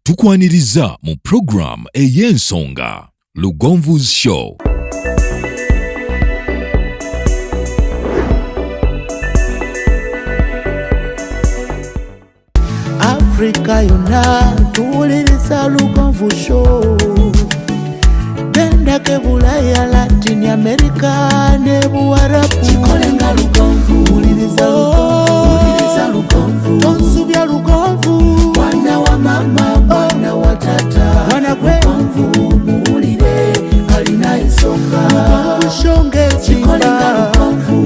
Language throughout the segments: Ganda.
Tukwaniriza mu program ey'ensonga Lugonvu's Show. Afrika yonna tuwuliriza Lugonvu Show. Gendako Bulaya, Latin America ne Buwarabu. Kikolenga Lugonvu, wuliriza Lugonvu, Lugonvu, tonsubya Lugonvu. Mwana wa mama, mwana wa tata, mwana gwe Lugonvu, muwulire alina ensonga. Lugonvu Show ng'ezimba,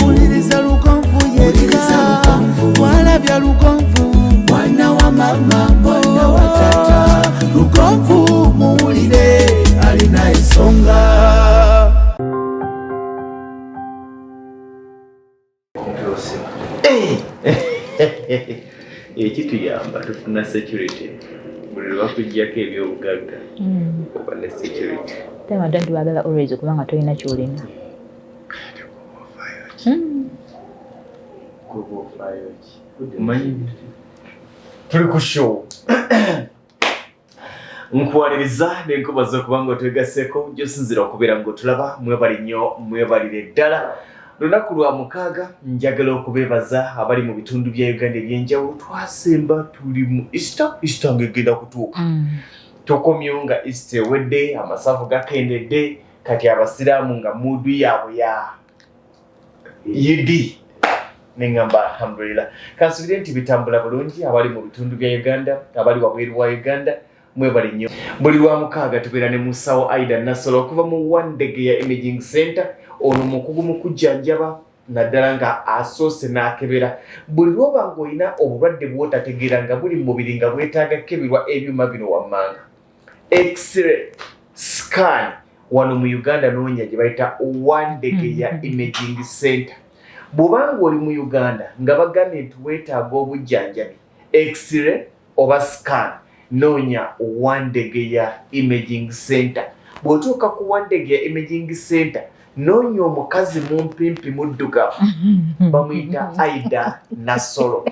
wuliriza Lugonvu yekka, walabya Lugonvu. Mwana wa mama, mwana wa tata, Lugonvu muwulire alina ensonga. Ekituyamba tufuna security buli lwe bakuggyako ebyobugagga oba ne security. Tema nti baagala always okubanga tolina kyolina. Kuba ofaayo ki? Omanyi tuli ku show. Nkuwaliriza nenkubaza okuba nga otwegaseeko gyosinzira okubeera ng'otulaba. Mwebali nnyo, mwebalire ddala. Lunaku lwa mukaaga, njagala okubeebaza abali mu bitundu bya Uganda ebyenjawulo. Twasemba tuli mu Easter, Easter ng'egenda kutuuka. Tukomyewo nga Easter ewedde, amasavu gakendedde, kati abasiraamu nga mood yaabwe ya Yidi. Neŋŋamba alhamdulillah, kansubire nti bitambula bulungi. Abali mu bitundu bya Uganda, abali wabweru wa Uganda, mwebale nnyo. Buli lwa mukaaga tubeera ne musawo Aida Nassolo okuva mu Wandegeya Imaging Center. Ono mukugu mu kujjanjaba, naddala nga asoose n'akebera. Buli lwoba ng'olina obulwadde bw'otategeera nga buli mu mubiri nga bwetaaga kukeberwa ebyuma bino wammanga, x-ray, scan, wano mu Uganda noonya gye bayita Wandegeya Imaging Center. Bw'obanga oli mu Uganda nga bagambye nti weetaaga obujjanjabi, x-ray oba scan, noonya Wandegeya Imaging Center. Bw'otuuka ku Wandegeya Imaging Center, noonya omukazi mumpimpi muddugavu bamuyita Aida Nassolo.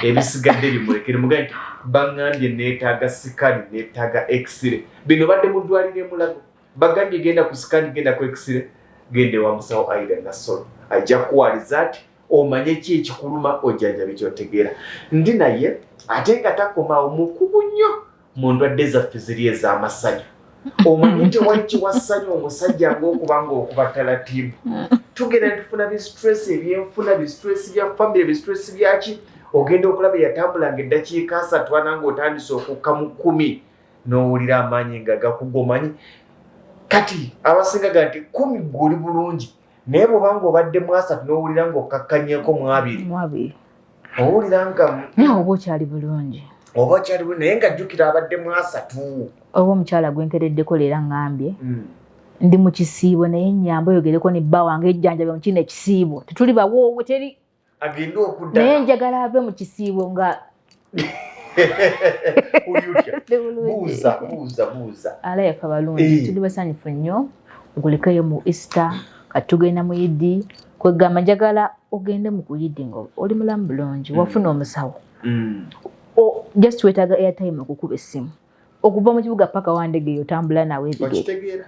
Ebisigadde bimulekere, mugambe nti baŋŋambye neetaaga scan, neetaaga x-ray. Bino badde mu ddwaliro e Mulago, bagambye genda ku scan, genda ku x-ray, genda ewa musawo Aida Nassolo, ajja kuwaliza ati omanye ki ekikuluma, ojjanjabi kyotegeera. Ndi naye ate nga takomaawo, mukugu nnyo mu ndwadde zaffe ziri ez'amasanyu. Omanyi tewali kiwassanyu omusajja ng'okuba ng'okuba talatibu. Tugenda netufuna bistress ebyenfuna, bistress bya family, bistress byaki. Ogenda okulaba eyatambulanga eddakiika 30 ana ng'otandise okukka mu 10, n'owulira amaanyi nga gakugomanyi. Kati abasinga ga nti 10 gwe oli bulungi, naye bw'obanga obadde mu 30 n'owulira ng'okkakkanyeko mu 20, Mu 20, owulira nga naye oba okyali bulungi. Oba okyali bulungi, naye nga jjukira abadde mu 30. Oba omukyala gwenkereddeko leero aŋŋambye, ndi mu kisiibo, naye nyamba oyogereko ne bba wange ejjanjabe mu kino ekisiibo, tetuli bawoowe, teri agende okudda. Naye njagala ave mu kisiibo nga Oli otya? Ndi bulungi. Buuza, buuza, buuza. Ala yaffe abalungi. Tuli basanyufu nnyo nkulekeyo mu Easter, kati tugenda mu Yidi. Kwegamba njagala ogende mu kuyidi nga oli mulamu bulungi, wafuna omusawo. Just wetaaga airtime okukuba essimu okuva mu kibuga paka Wandegeya, otambula nawe ebigere. Okitegeera.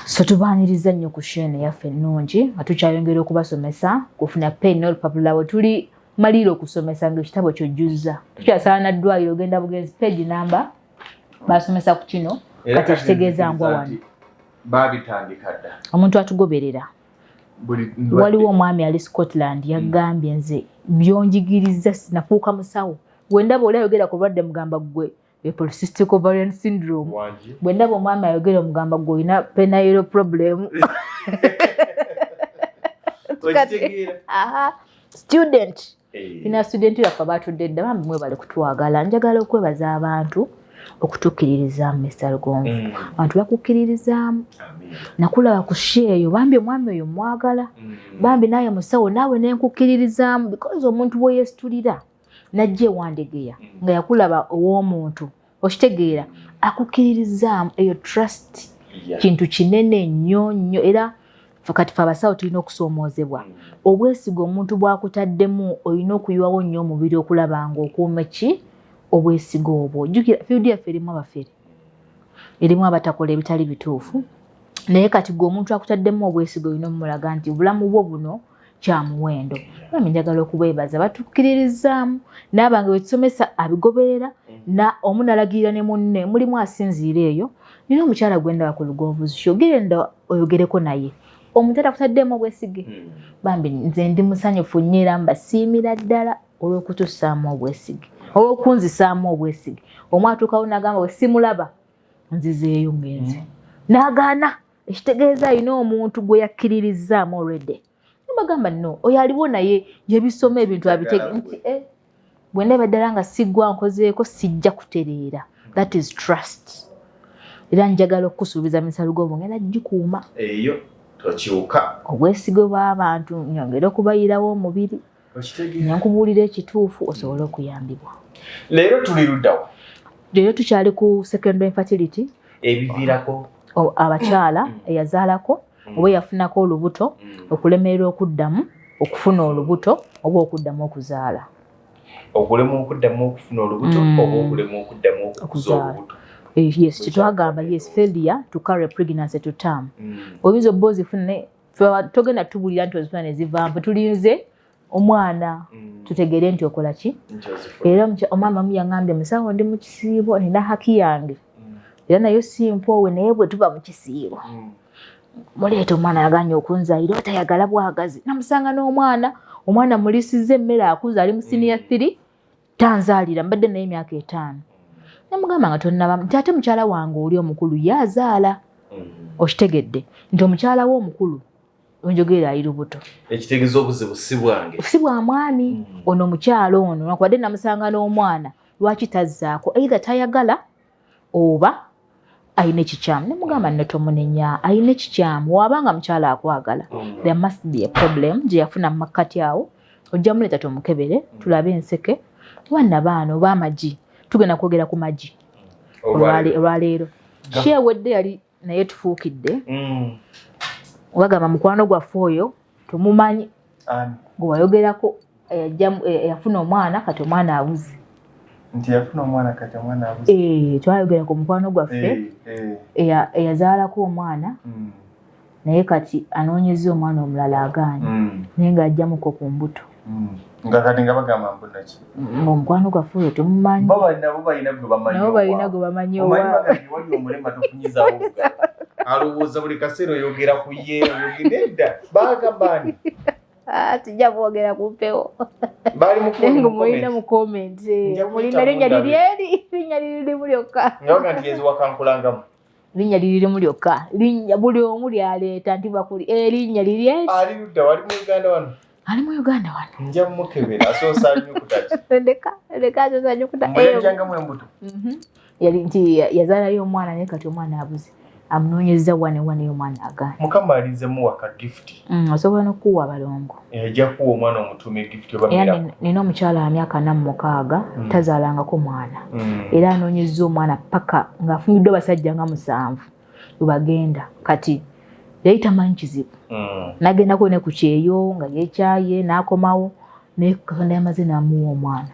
So tubaaniriza nnyo ku show eno yaffe ennungi nga tukyayongera okubasomesa kufuna pen n'olupapula. Bwe tuli malira okusomesa nga ekitabo kyojjuzza, tukyasala na ddwaliro, ogenda bugenzi page namba basomesa ku kino. Era kati ekitegeeza ngwa nzikiriza wano nti baabitandika dda. Omuntu atugoberera, Buli ndwadde. Waliwo omwami ali Scotland yagambye, nze byonjigiriza nafuuka musawo. Bwe ndaba oli ayogera ku lwadde mugamba gwe polycystic ovarian syndrome. Wangi. Bwe ndaba omwami ayogera omugamba gwe olina penile problem. Okitegeera. Aha, student ina student yaffe abatudde dda, bambi mwebale kutwagala. Njagala okwebaza abantu okutukkiririzaamu, Mr Lugonvu. Abantu bakukkiririzaamu. Amiina. Nakulaba ku show eyo, bambi omwami oyo mwagala, bambi naaye musawo naawe nenkukkiririzaamu, because omuntu bwe yeesitulira najja ewandegeya nga yakulaba ow'omuntu, okitegeera, akukkiririzaamu eyo trust. Kintu kinene nnyo nnyo. Era ffe kati fe abasawo tulina okusoomoozebwa. Obwesiga omuntu bw'akutaddemu, olina okuyiwawo nnyo omubiri okulaba ng'okuuma ki Obwesige obwo, jjukira field yaffe erimu abafere, erimu abatakola ebitali bituufu. Naye kati gwe omuntu akutaddemu obwesige, olina omulaga nti obulamu bwo buno kyamuwendo. Bambi, njagala okubeebaza, batukkiririzaamu n'abange betusomesa abigoberera na omu nalagirira ne munne. Mulimu asinziira eyo. Nina omukyala gwe ndaba ku Lugonvu's Show, genda oyogereko naye, omuntu atakutaddemu obwesige. Bambi, nze ndi musanyufu nnyo era mbasiimira ddala olw'okutussaamu obwesige, olw'okunzisaamu obwesige. Omu atuukawo n'agamba, "We simulaba, nzizeeyo ngenze," n'agaana. Ekitegeeza alina omuntu gwe yakkiririzaamu already. Bagamba no, oyo aliwo naye yebisoma ebintu abitege nti bwe ndaba ddala nga siggwa nkozeeko, sijja kutereera. That is trust. Era njagala okukusuubiza, misalugo, ngenda gikuuma. Eyo tokyuka. Obwesige bw'abantu, nyongere okubayirawo omubiri. Okitegeera. Nkubuulira ekituufu osobole okuyambibwa. Leero tuli luddawa? Leero tukyali ku secondary infertility. Ebiviirako abakyala eyazaalako oba eyafunako olubuto okulemererwa okuddamu okufuna olubuto oba okuddamu okuzaala. Okulema okuddamu okufuna olubuto oba okulema okuddamu okukuza Okuzaala. olubuto. Yes, kyetwagamba, yes, failure to carry pregnancy to term. Oyinza obba ozifuna naye ffe togenda tubulira nti ozifuna nezivaamu. Tulinze omwana tutegeere nti okola ki. Nti ozifuna. Era omwami omu yaŋŋambye, "Musawo, ndi mu kisiibo, nina haki yange era nayo simpoowe, naye bwe tuba mu kisiibo muleeta omwana yaganye okunzayira oba tayagala bwagazi." Namusanga n'omwana, omwana mulisiza emmere, akuze, ali mu senior 3, tanzaalira, mbadde naye emyaka 5. Namugamba nga tonnaba, nti ate mukyala wange oli omukulu ye azaala. Okitegedde nti omukyala we omukulu onjogerera ali lubuto. Ekitegeeza obuzibu si bwange. Si bwa mwami. Ono omukyala ono nakubadde namusanga n'omwana, lwaki tazzaako? Either tayagala oba ayina ekikyamu. Nemugamba nno tomunenya, ayina ekikyamu. Waabanga mukyala akwagala, there must be a problem gye yafuna mu makkati awo. Ojja muleeta tumukebere, tulabe enseke oba nabaana oba amagi. Tugenda kwogera ku magi olwaleero. Kyewedde yali naye tufuukidde. Wagamba mukwano gwaffe oyo tumumanyi. Ani? Gwe wayogerako eyafuna omwana, kati omwana abuze. Nti yafuna omwana, kati omwana abuze. Twayogera ku mukwano gwaffe eyazaalako omwana, naye kati anoonyeza omwana omulala agaanye, naye ng'ajjamuko ku mbuto. Nga kati nga bagamba mbu naki? Ng'omukwano gwaffe oyo tumumanyi. Bo nabo balina gwe bamanyi. Nabo balina gwe bamanyi. Omanyi owaabwe. Bagambye wali omulema tofunyizaawo bugalo, alowooza buli kaseera oyogera ku ye, oyogera edda bagamba ni. Ah, tujja kwogera ku mpewo. Bali mu Naye nga mulina mu comment. Nja Mulina kuyita linnya mundabe. liri eri, linnya liririmu lyokka. Nga baga nti yezi wakankulangamu. Linnya liririmu lyokka, linnya buli omu lyaleeta nti bakuli erinnya liri eri. Ali ludda wali mu Uganda wano? Ali mu Uganda wano. Nja mukebera, asoosa nyukuta ki? Ndeka ndeka, asosa nyukuta. Mbu yajjangamu embuto. Yali nti yazaalayo omwana, naye kati omwana abuze, amunoonyeza wane wane, omwana agaanye. Mukama alinze muwa ka gift. Osobola n'okuwa abalongo. Ajja kuwa omwana omutuume gift oba Era miracle. Nina omukyala wa myaka 46, tazaalangako mwana, era anoonyezza omwana paka ng'afumiddwa abasajja nga musanvu webagenda. Kati yali tamanyi kizibu. Nagendako ne ku kyeyo nga yeekyaye n'akomawo, naye Katonda yamaze n'amuwa omwana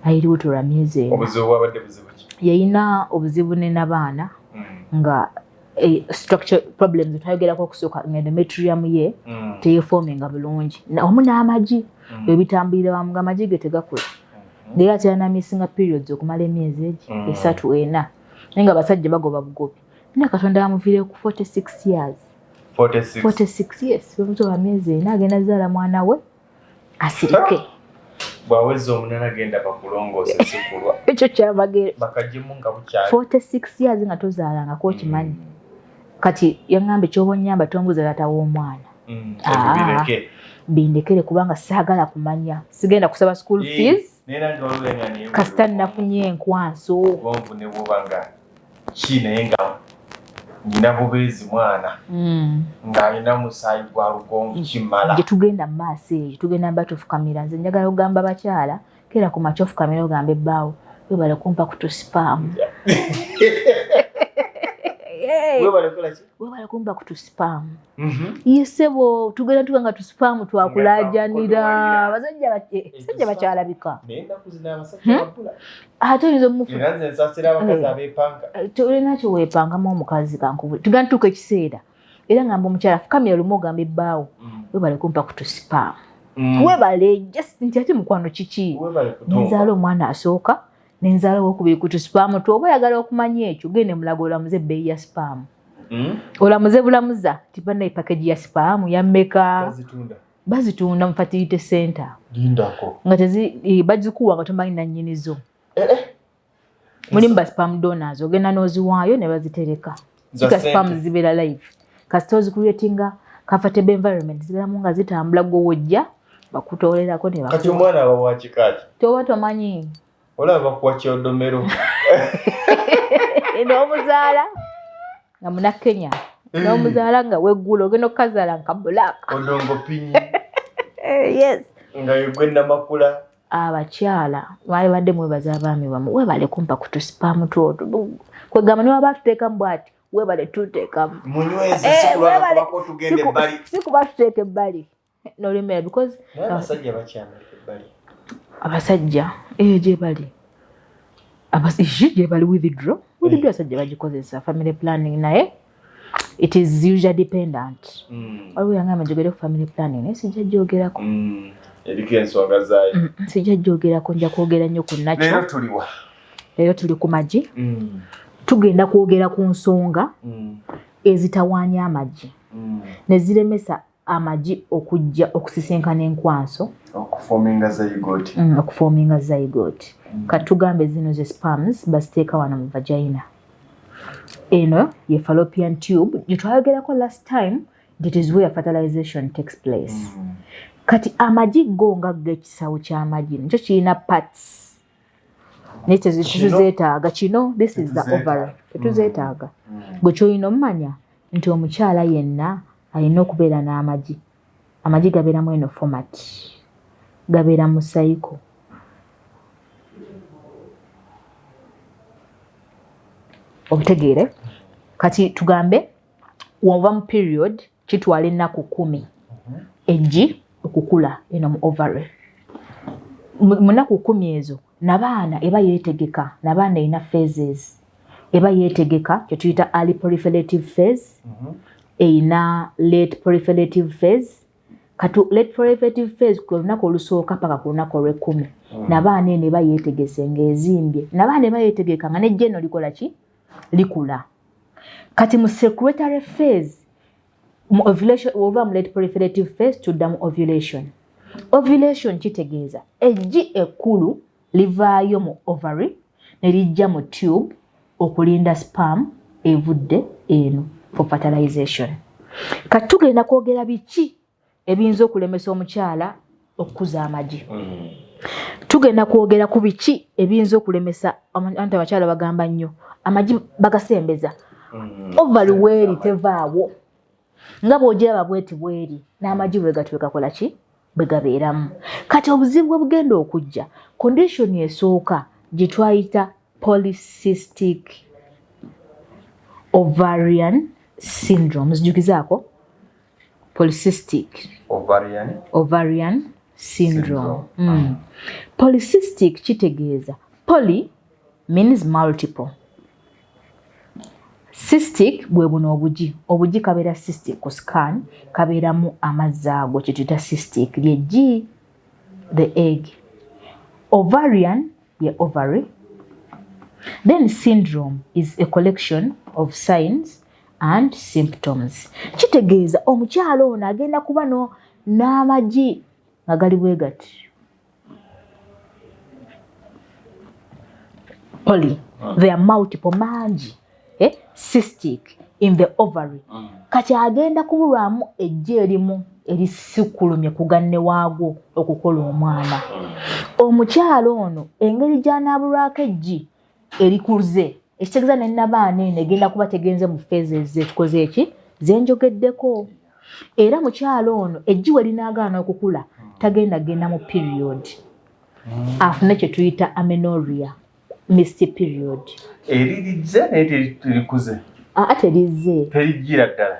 ayiriwo lwa myezi 4. Obuzibu bwabadde buzibu ki? Yayina obuzibu ne nabaana nga structure problems twayogerako okusooka, nga endometrium ye teyeforminga bulungi, wamu n'amagi ebitambulira wamu, nga amagi ge tegakula, naye ate yanamisinga periods okumala emyezi egi 3, 4, naye nga abasajja bagoba bugobi. Naye Katonda yamuviire ku 46 years. 46. 46, yes. Omuto wa myezi 4 agenda zaala mwana we asirike. Bw'aweza omunana genda bakulongoose, sikulwa Ekyo kyamagero. Bakaggyemu nga bukyali. 46 years nga tozaalangako, okimanyi? Kati yaŋŋamba, "Ekyoba onnyamba, tombuuza taata w'omwana." Ebyo Ah. bireke. Bindekere kubanga saagala kumanya, sigenda kusaba school fees. Naye nange waliwo nga naye Kasita nafunye enkwanso. Lugonvu ne bwoba nga ki, naye nga nyina bubeezi mwana ng'alina musaayi gwa Lugonvu, kimala. Gye tugenda mu maaso eyo, tugenda mba tufukamira. Nze njagala okugamba bakyala, keera ku makya ofukamira ogambe ebbaawo, "Webale kumpa ku tusperm." Webale kumpa ku tusipaamu. Yesebo tugenda tuba nga tusipaamu twakulajanira abasajja bakyalabika. Ate oyinza omufutolina kyeweepangamu omukazi kankubuli tugenda tutuuka ekiseera era ngamba omukyala fukamira lumu ogamba ebbaawo webale kumpa ku tusipaamu. Webale just nti ate mukwano kiki nenzaala omwana asooka nenzaala owokubiri ku tusipaamu twoba oyagala okumanya ekyo gende mulago olamuze ebbeeyi ya sipaamu. Olamuze bulamuza ti bannaye package ya sipaamu yammeka bazitunda mu fertility center nga bazikuwa nga tomanyi nannyinizo. Mulimu ba sperm donors ogenda n'oziwaayo ne bazitereka. Kika sperm zibeera live kasita ozicreatinga comfortable environment zibeeramu nga zitambula gwe wojja bakutoolerako ne kati omwana aba wa kika ki? Toba tomanyi. Olaba bakuwa kyodomero. N'omuzaala nga muna Kenya n'omuzaala nga weggula ogenda okukazaala nka black. Odongo pinyi. Yes. Nga yegwe namakula. Abakyala mwalibadde mwebaza abaami bammwe webale kumpa ku tusipaamu twotwo kwegamba ne waba tuteekamu bw'ati webale tuteekamu. Munyweze sikulwakubako tugenda ebbali. Sikuba tuteeka ebbali n'olemera because abasajja bakyamuleka ebbali. Abasajja gye bali gye bali withdraw abasajja bagikozesa family planning naye it is usually dependent. Waliwo yangamba njogere ku family planning naye sijja gyogerako. Eriko ensonga zaayo. Sijja gyogerako nja kwogera nnyo ku nakyo. Leero tuliwa? Leero tuli ku magi. Tugenda kwogera ku nsonga ezitawaanya amagi ne ziremesa amagi okujja okusisinkana enkwanso. Okuforminga zygote. Okuforminga zygote. Katugambe zino ze sperms baziteeka wano mu vagina. Eno ye fallopian tube gye twayogerako last time, it is where fertilization takes place. Kati amagi go nga g'ekisawo ky'amagi nikyo kirina parts naye tetuzeetaaga kino, this is the ovary, tetuzeetaaga. Gwe ky'olina omumanya nti omukyala yenna alina okubeera n'amagi. Amagi gabeeramu eno format, gabeera mu cycle. Obitegeere? Kati tugambe woba mu period kitwala ennaku 10 eggi okukula eno mu ovary. Mu nnaku 10 ezo nabaana eba yeetegeka, nabaana erina phases. Eba yeetegeka kye tuyita early proliferative phase, erina late proliferative phase. Kati late proliferative phase ku lunaku olusooka paka ku lunaku olw'ekkumi nabaana eno eba yeetegese ng'ezimbye, nabaana eba yeetegeka nga n'eggi eno likola ki? Likula. Kati mu secretory phase, mu ovulation, oba mu late proliferative phase tudda mu ovulation. Ovulation kitegeeza eggi ekkulu livaayo mu ovary ne lijja mu tube okulinda sperm evudde eno for fertilization. Kati tugenda kwogera biki ebiyinza okulemesa omukyala okukuza amagi. Tugenda kwogera ku biki ebiyinza okulemesa anti abakyala bagamba nnyo amagi bagasembeza. Ovary weeri tevaawo nga bw'ogiraba bweti bweri n'amagi bwe gatyo gakola ki bwe gabeeramu. Kati obuzibu bwe bugenda okujja, condition esooka gye twayita polycystic ovarian syndrome. Zijjukizaako polycystic ovarian syndrome. Polycystic kitegeeza poly means multiple. Cystic bwe buno obugi, obugi kabeera cystic ku scan kabeeramu amazzi ago kye tuyita cystic lyeggi the egg. Ovarian ye ovary. Then syndrome is a collection of signs and symptoms. Kitegeeza omukyala ono agenda kuba n'amagi nga gali bwe gati. Poly, they are multiple mangi, cystic in the ovary. Kati agenda kubulwamu eggi erimu erisikulumye ku ganne waagwo okukola omwana. Omukyala ono engeri gy'anaabulwako eggi erikuze ekitegeeza ne nabaana eno egenda kuba tegenze mu phases zetukoze eki zenjogeddeko. Era mukyala ono eggi we linaagaana okukula tagenda genda mu period, afune kye tuyita amenorrhea, missed period. Eririjja naye terikuze. Aa, terizze. Terijjira ddala.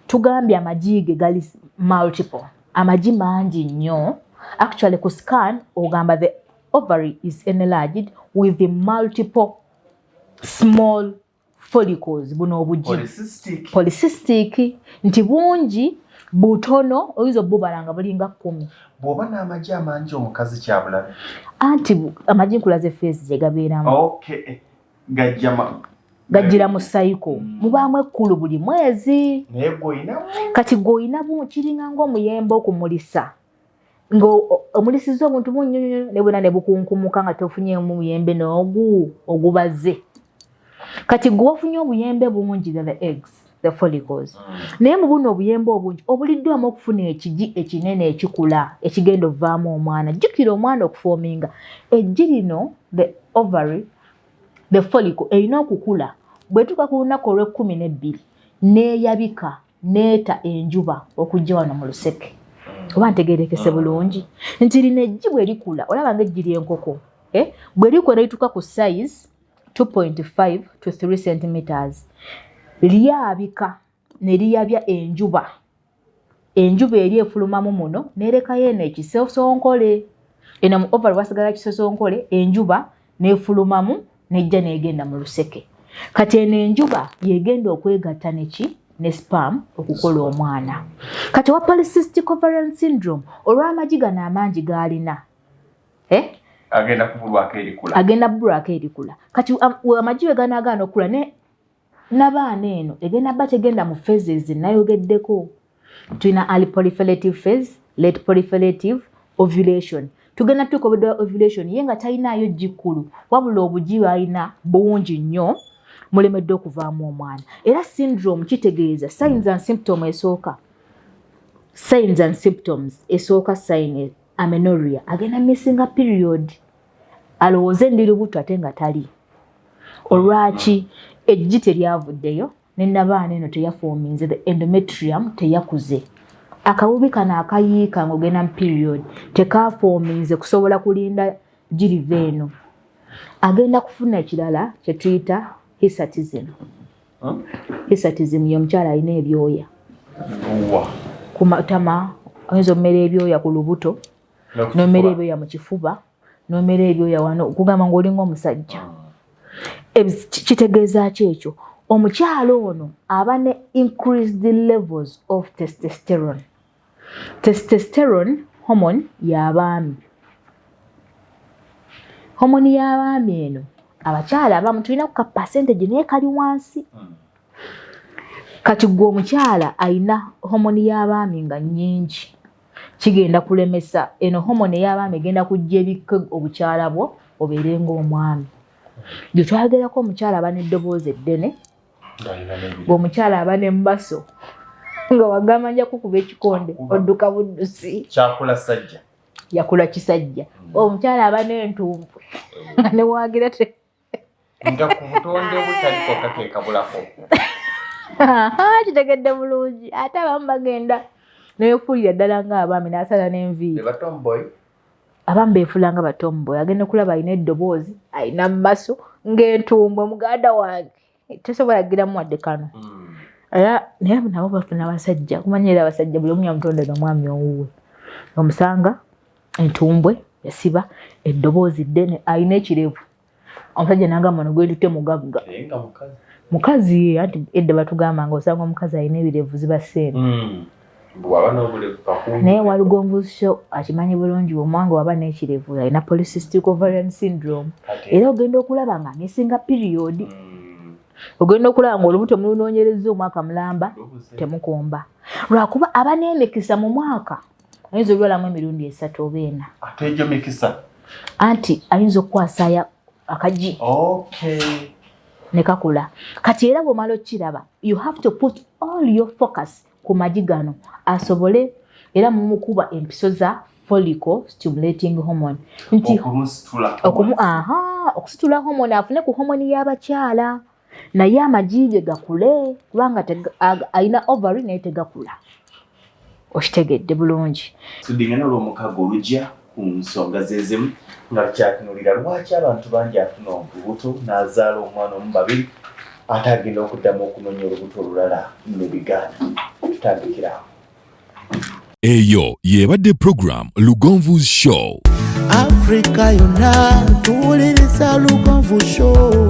Tugambye amagi ge gali multiple, amagi mangi nnyo. Actually ku scan ogamba the ovary is enlarged with the multiple small follicles, buno obugi. Polycystic. Polycystic nti bungi butono, oyinza obubala nga bulinga 10. Bw'oba n'amagi amangi omukazi kyabulabe? Anti amagi nkulaze phase gye gabeeramu. Okay. Gajja Gajjira mu cycle. Mubaamu ekkulu buli mwezi. Naye gw'olina Kati gw'olina kiringa ng'omuyembe okumulisa, nga omulisiza obuntu bunnyonnyo ne bwena ne bukunkumuka nga tofunyeemu muyembe n'ogu ogubaze. Kati gwe wafunye obuyembe bungi, the eggs, the follicles. Naye mu buno obuyembe obungi obuliddwamu okufuna ekigi ekinene ekikula ekigenda ovaamu omwana. Jjukira omwana okuforminga eggi lino, the ovary, the follicle erina okukula. Bwetuuka ku lunaku olw'e12 n'eyabika n'eta enjuba okujja wano mu luseke. Oba ntegerekese bulungi nti lino eggi bwe likula, olaba ng'eggi ly'enkoko, bwe likula ne lituuka ku size 2.5 to 3 centimeters, lyabika ne liyabya enjuba. Enjuba eri efulumamu muno n'erekayo eno ekisosonkole. Eno mu ovary wasigala kisosonkole, enjuba n'efulumamu n'ejja n'egenda mu luseke. Kati eno enjuba yegenda okwegatta neki ne sperm okukola omwana. Kati owa polycystic ovarian syndrome, olw'amagi gano amangi g'alina, Agenda kubulwako erikula. Agenda kubulwako erikula. Kati amagi we ganaagaana okukula ne nabaana eno egenda ba tegenda mu phases nayogeddeko. Tulina early proliferative phase, late proliferative, ovulation. Tugenda tuuka obudde bwa ovulation ye nga talinaayo gikkulu, wabula obugi bw'alina bungi nnyo, mulemedde okuvaamu omwana. Era syndrome kitegeeza signs and symptom. Esooka, signs and symptoms, esooka sign amenorrhea, agenda missinga period, alowooze ndi lubuto ate nga tali. Olwaki? Eggi teryavuddeyo nenabaana eno teyaforminze, the endometrium teyakuze. Akawubi kano akayiika ng'ogenda mu period tekaforminze kusobola kulinda giriva eno. Agenda kufuna ekirala kye tuyita hirsutism. Hirsutism ye omukyala alina ebyoya ku matama, oyinza omumera ebyoya ku lubuto, nomera ebyoya mu kifuba, nomera ebyoya wano, okugamba ng'olinga omusajja. Kitegeeza ki ekyo? Omukyala ono aba ne increased levels of testosterone. Testosterone hormone y'abaami. Hormone y'abaami eno abakyala abamu tulina ku ka percentage naye kali wansi. Kati gwe omukyala alina hormone y'abaami nga nnyingi, kigenda kulemesa eno hormone ey'abaami egenda kujja ebikke obukyala bwo obeere ng'omwami. Gye twagerako omukyala aba n'eddoboozi eddene, ng'omukyala aba n'embaso, nga wagamba nja kukuba ekikonde odduka buddusi. Kyakula sajja. Yakula kisajja. Omukyala aba n'entumbwe nga newagira te Nga ku butonde butaliko kakekabulako. Kitegedde bulungi. Ate abamu bagenda neyefuulira ddala ng'abaami n'asala n'enviiri. Abamu beefuula nga batomboy, agenda okulaba alina eddoboozi, alina mumaso ng'entumbwe, muganda wange tesobola giramu wadde kano. Era naye nabo bafuna abasajja, kumanya era abasajja buli omu yamutonda n'omwami owuwe. Omusanga entumbwe yasiba, eddoboozi ddene, alina ekirevu, omusajja nagamba no gwentutte mugagga. Mukazi anti edda batugamba nga osanga omukazi alina ebirevu ziba ssente. Naye Walugonvu Show akimanyi bulungi, omwanga waba n'ekirevu alina polycystic ovarian syndrome. Era ogenda okulaba nga amissinga period, ogenda okulaba nga olubuto mulunoonyereza omwaka mulamba temukomba, lwakuba aba n'emikisa mu mwaka ayinza olwalamu emirundi 3 oba 4. Ate egyo mikisa? Anti ayinza okukwasaya akagi ne kakula. Kati era bw'omala okukiraba, you have to put all your focus ku magi gano asobole, era mumukuba empiso za follicle stimulating hormone nti okusitula hormone, afune ku hormone y'abakyala naye amagi ge gakule, kubanga alina ovary naye tegakula. Okitegedde bulungi? Tudingana olw'omukago olujja ku nsonga zezimu nga tukyatunulira lwaki abantu bangi afuna olubuto n'azaala omwana omu, babiri. Ate agenda okuddamu okunoonya olubuto olulala nebigaana. Tutandikirawo. Eyo y'ebadde program Lugonvu's Show. Afrika yonna tuwuliriza Lugonvu Show.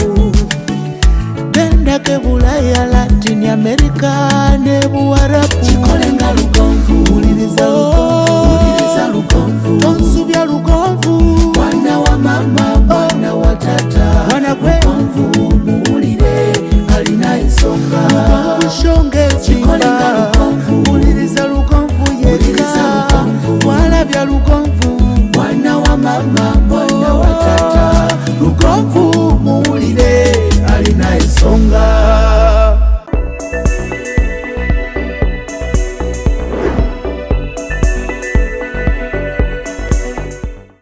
Gendako Bulaya, Latin America ne Buwarabu. Kikolenga Lugonvu, wuliriza Lugonvu, Lugonvu, tonsubya Lugonvu, mwana wa mama, mwana wa tata, mwana gwe Lugonvu, muwulire alina ensonga. Lugonvu Show ng'ezimba.